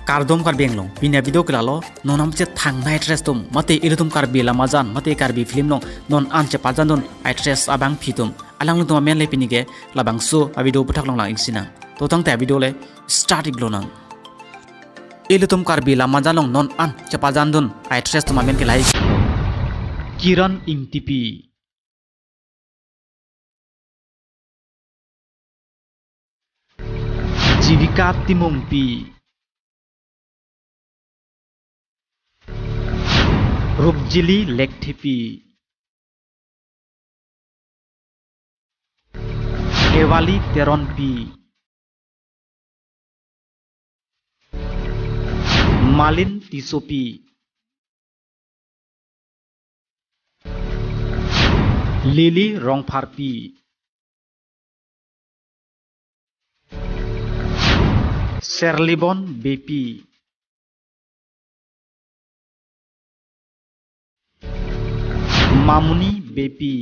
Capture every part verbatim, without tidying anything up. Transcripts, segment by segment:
Kardom Karbi Anglong, pini avideo ke lalo, non an chethang nai actress atum, mate ilitum Karbi Lamajan, mate Karbi film along, non an chepajandun actress abangpi atum. Alanglitum amen le pini ke labangso avideo aputhak along lang-ingsinang. To tangte avideo le start ik lonang. Ilitum Karbi Lamajan along non an chepajandun actress atum amen ke lahai. Kiran Engtipi. Jivika Timungpi. Rupjili Lekthepi. Kewali Teronpi. Malin Tissopi. Lily Rongpharpi. Serlibon Beypi. Mamuni Beypi.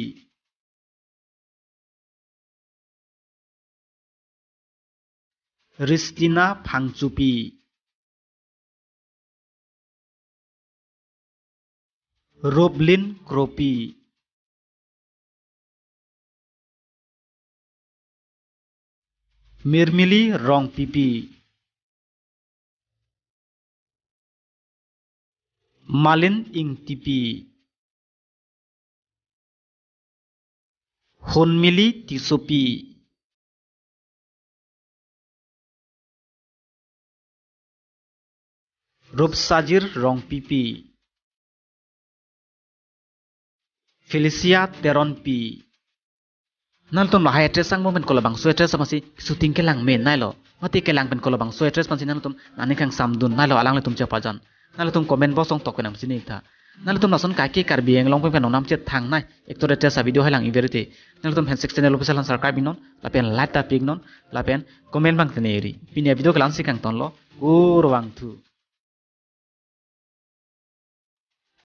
Ristina Phangchopi. Roblin Kropi. Mirmili Rongpipi. Malin Engtipi. Honmili Tissopi. Rupsajir Rongpipi. Felicia Teronpi. Nanglitum lahai actress angbong pen kolabangso actress aphansi shooting kelang me nailo, mate kelang pen kolabangso actress aphansi nanglitum nani kangsamdun nailo, alanglitum chepajan. Nanglitum comment box along tok penang chini tha. Nanglitum lason kaike Karbi Anglong pen non an chethang nai actor actress avideo hai lang-iver te, nanglitum Handshake Channel Official aphan subscribe iknon, lapen like ta pi iknon, lapen comment abang teneri. Pini avideo ke la-ansi kangtonlo, kurvangthu.